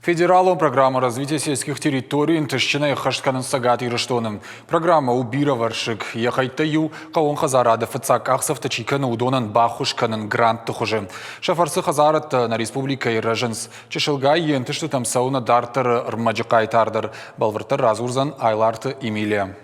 Федералон программа развития сельских территорий ӕнтыстджынӕй ӕххӕст кӕнынц Цӕгат Ирыстоны. Программӕ у бирӕвӕрсыг. Йӕ хӕйттӕй иу хъӕууон хӕдзарады фыццаг къахдзӕфтӕ чи кӕны, уыдонӕн баххуыс кӕнын грантты хуызы. Сӕ фӕрцы хӕдзарӕдтӕ нӕ республикӕйы рӕзынц. Чысылгай йе нтыстытӕм цӕуы нӕ дарддӕры ӕрмӕджы хъайтар дӕр. Бӕлвырддӕр радзурдзӕн Айларты Эмилия.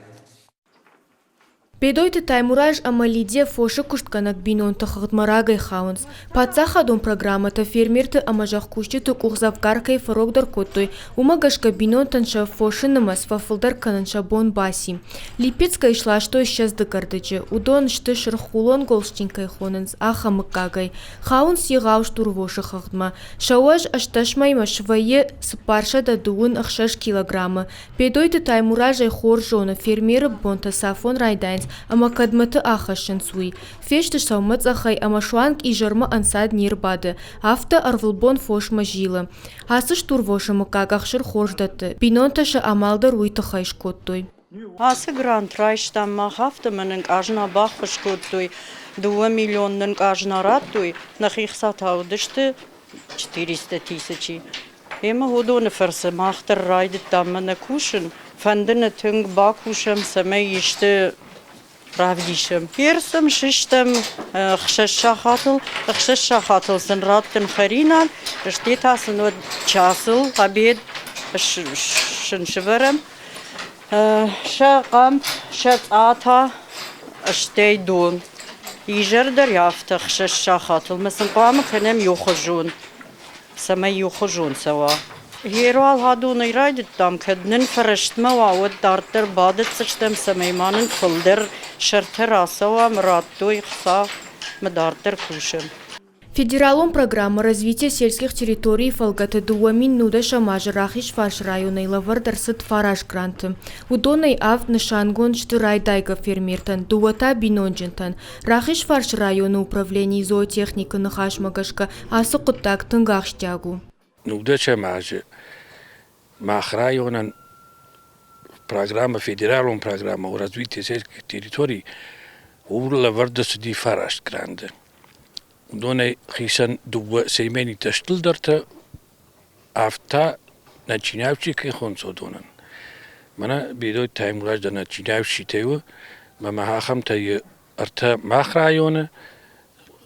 Бедойты Таймураз ӕмӕ Лидия фосы куыстгӕнӕг бинонты хыгъдмӕ рагӕй хауынц. Паддзахадон программӕтӕ фермерты ӕмӕ зӕхкусджыты къух дзӕвгар кӕй фӕрогдӕр кодтой, уымӕ гӕсгӕ бинонтӕн сӕ фосы нымӕц фӕфылдӕр кӕнын сӕ бон баци. Липецкӕй сластой 20 дыгӕрдыджы, уыдон сты сырххъулон голштин кӕй хонынц, ахӕм мыггагӕй. Хауынц егъау стурвосы хыгъдмӕ. Сӕ уӕз 18 мӕймӕ свӕййы 436 килограммы. Бедойты Таймураз ӕй хорз зоны, фермеры бонтӕ цафон райдайынц ӕмӕ кӕдмӕты ахӕссынц, уый. Фесты сӕумӕцъӕхӕй ӕмӕ суанг изӕрмӕ ӕнцад не рбады, афтӕ ӕрвылбон фосмӕ зилы. Ацы стурвосы мыггаг ӕхсыр хорз дӕтты, бинонтӕ сӕ амал дӕр уый тыххӕй скодтой. Ацы грант райстам мах, афтӕмӕй нын къазна баххуыс кодтой, 2 миллион нын къазна радтой, нӕхи хца та уыдысты 400 тысячи. Ӕмӕ уыдоны фӕрцы мах дӕр райдыдтам мӕнӕ кусын. Фӕнды нӕ тынг бакусӕм, цӕмӕй исты равдисӕм. Ферсӕм, сыстӕм 6 сахатыл, 6 сахатыл сын раттын хӕринаг, стӕй та сын уӕд часыл обед сын сывӕрӕм. Сӕ хъӕмп, сӕ цъата, стӕй дон. Изӕр дӕр афтӕ 6 сахатыл мӕ сын хъуамӕ кӕнӕм иухуызон, цӕмӕй иухуызон цӕуа. Гъеруал адонӕй райдыдтам, кӕд нын фӕрӕстмӕ уа, уӕд дарддӕр бадӕтдзыстӕм, цӕмӕй ма нын фылдӕр сӕртӕ рацӕуа ӕмӕ радтой хца ӕмӕ дарддӕр кусӕм. Федералон программӕ «Развитие сельских территорий» фӕлгӕты 2019 азы Рахизфарсы районӕй лӕвӕрд ӕрцыд фараст гранты. Уыдонӕй авд нысангонд сты райдайгӕ фермертӕн, дыууӕ та бинонджынтӕн. Рахизфарсы районы управленийы зоотехникы ныхасмӕ гӕсгӕ, ацы хъуыддаг тынг ахсджиаг у. 19 азы мах районӕн программӕ, федералон программӕ «Развитие сельских территорий» ууыл лӕвӕрд ӕрцыди фараст гранты. Уыдонӕй хицӕн дыууӕ семенитӕ стылдӕртӕ, афтӕ начинявчи кӕй хонынц, уыдонӕн. Мӕнӕ Бедойты Таймураз дӕр начинявщитӕй у, ӕмӕ ахӕмтӕ ӕртӕ мах районы,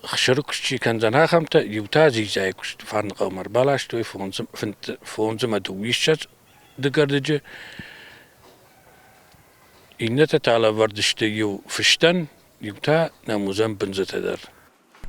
хсыры куыст чи кӕндзӕн, ахӕмтӕ, иу та дзидзайы куыст Фарныхъӕумӕ ӕрбаластой фондз ӕмӕ дыууиссӕдз дыгӕрдыджы. Иннӕтӕ та лӕвӕрд сты иу фыстӕн, иу та нӕм уыдзӕн бындзытӕ дӕр.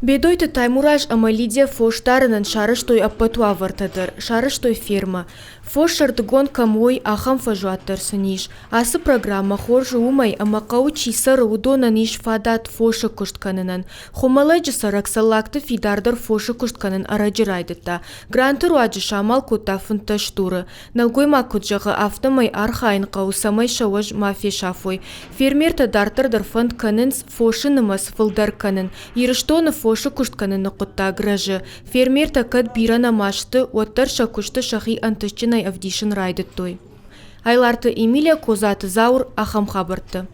Бедойты Таймураз ӕмӕ Лидия фос дарынӕн сарӕзтой ӕппӕт уавӕртӕ дӕр, сарӕзтой фермӕ. Фос сӕрдыгон кӕм уой, ахӕм фӕзуат дӕр сын ис. Ацы программӕ хорз у уымӕй, ӕмӕ хъӕуы чи цӕры, уыдонӕн ис фадат фосы куыст кӕнынӕн. Хуымӕллӕджы цӕрӕг Цӕллагты Фидар дӕр фосы куыст кӕнын ӕрӕджы райдыдта. Гранты руаджы самал кодта 15 дуры. Нӕлгоймаг куыд зӕгъы, афтӕмӕй архайын хъӕуы, цӕмӕй сӕ уӕз ма фесафой. Фермертӕ дарддӕр дӕр фӕнд кӕнынц фосы нымӕц фылдӕр кӕнын. Ирыстоны фосы куыст кӕныны хъуыддаг рӕзы. Фермертӕ кӕд бирӕ нӕма сты, уӕддӕр сӕ куысты сӕхи ӕнтыстджынӕй ӕвдисын райдыдтой. Айларты Эмилия, Козаты Зауыр, ахӕм хабӕрттӕ.